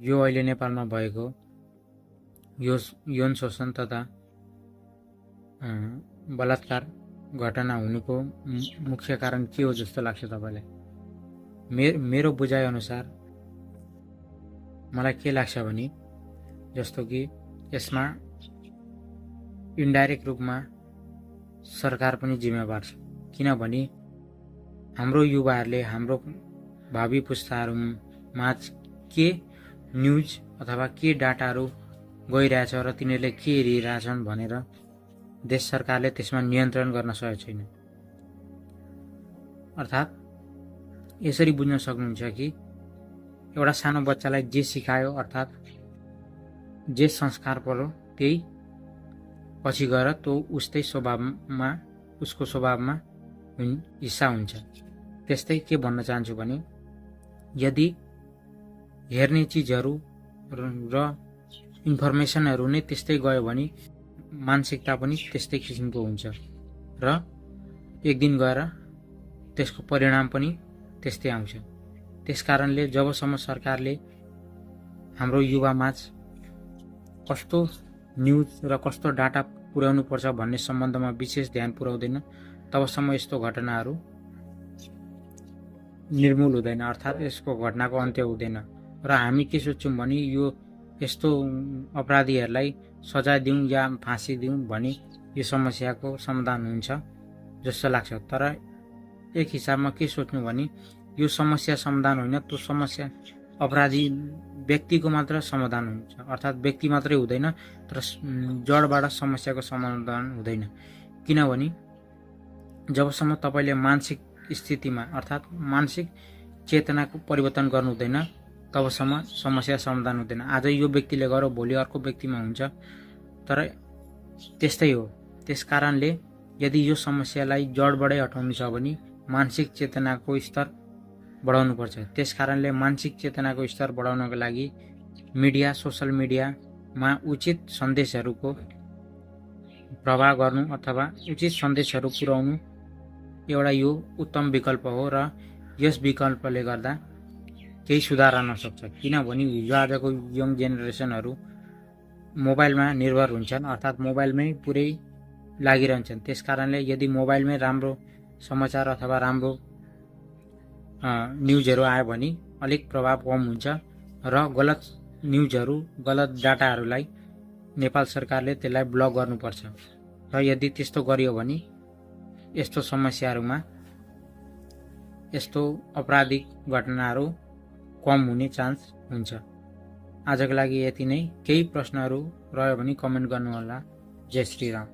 यो अहिले नेपालमा भएको यो यौन शोषण तथा बलात्कार घटना हुनुको मुख्य कारण के हो जस्तो लाग्छ तपाईँलाई? मेरो बुझाइ अनुसार मलाई के लाग्छ भने जस्तो कि यसमा इन्डाइरेक्ट रूपमा सरकार पनि जिम्मेवार छ। किनभने हाम्रो युवाहरूले हाम्रो भावी पुस्ताहरूमा के न्युज अथवा के डाटाहरू गइरहेछ र तिनीहरूले के हेरिरहेछन् भनेर देश सरकारले त्यसमा नियन्त्रण गर्न सकेको छैन। अर्थात् यसरी बुझ्न सक्नुहुन्छ कि एउटा सानो बच्चालाई जे सिकायो अर्थात् जे संस्कार पर्यो त्यही पछि गएर त्यो उसको स्वभावमा हिस्सा हुन्छ। त्यस्तै के भन्न चाहन्छु भने यदि हेर्ने चिजहरू र इन्फर्मेसनहरू नै त्यस्तै गयो भने मानसिकता पनि त्यस्तै किसिमको हुन्छ र एक दिन गएर त्यसको परिणाम पनि त्यस्तै आउँछ। त्यसकारणले जबसम्म सरकारले हाम्रो युवामाझ कस्तो न्युज र कस्तो डाटा पुर्याउनु पर्छ भन्ने सम्बन्धमा विशेष ध्यान पुर्याउँदैन तबसम्म यस्तो घटनाहरू निर्मूल हुँदैन अर्थात् यसको घटनाको अन्त्य हुँदैन। र हामी के सोच्छौँ भने यो यस्तो अपराधीहरूलाई सजाय दिउँ या फाँसी दिउँ भने यो समस्याको समाधान हुन्छ जस्तो लाग्छ। तर एक हिसाबमा के सोच्नु भने यो समस्या समाधान होइन, त्यो समस्या अपराधी व्यक्तिको मात्र समाधान हुन्छ। अर्थात् व्यक्ति मात्रै हुँदैन तर जडबाट समस्याको समाधान हुँदैन। किनभने जबसम्म तपाईँले मानसिक स्थितिमा अर्थात् मानसिक चेतनाको परिवर्तन गर्नु हुँदैन तबसम्म समस्या समाधान हुँदैन। आज यो व्यक्तिले गर्यो भोलि अर्को व्यक्तिमा हुन्छ, तर त्यस्तै हो। त्यसकारणले यदि यो समस्यालाई जडबाटै हटाउनु छ भने मानसिक चेतनाको स्तर बढाउनुपर्छ। त्यसकारणले मानसिक चेतनाको स्तर बढाउनको लागि मिडिया, सोसल मिडियामा उचित सन्देशहरूको प्रभाव गर्नु अथवा उचित सन्देशहरू पुर्याउनु एउटा यो उत्तम विकल्प हो र यस विकल्पले गर्दा केही सुधार आउन सक्छ। किनभने हिजो आजको यङ जेनेरेसनहरू मोबाइलमा निर्भर हुन्छन् अर्थात् मोबाइलमै पुरै लागिरहन्छन्। त्यसकारणले यदि मोबाइलमै राम्रो समाचार अथवा राम्रो न्युजहरू आयो भने अलिक प्रभाव कम हुन्छ र गलत न्युजहरू गलत डाटाहरूलाई नेपाल सरकारले त्यसलाई ब्लक गर्नुपर्छ। र यदि त्यस्तो गरियो भने यस्तो समस्याहरूमा यस्तो आपराधिक घटनाहरू कम हुने चान्स हुन्छ। आजको लागि यति नै। केही प्रश्नहरू रह्यो भने कमेन्ट गर्नुहोला। जय श्री राम।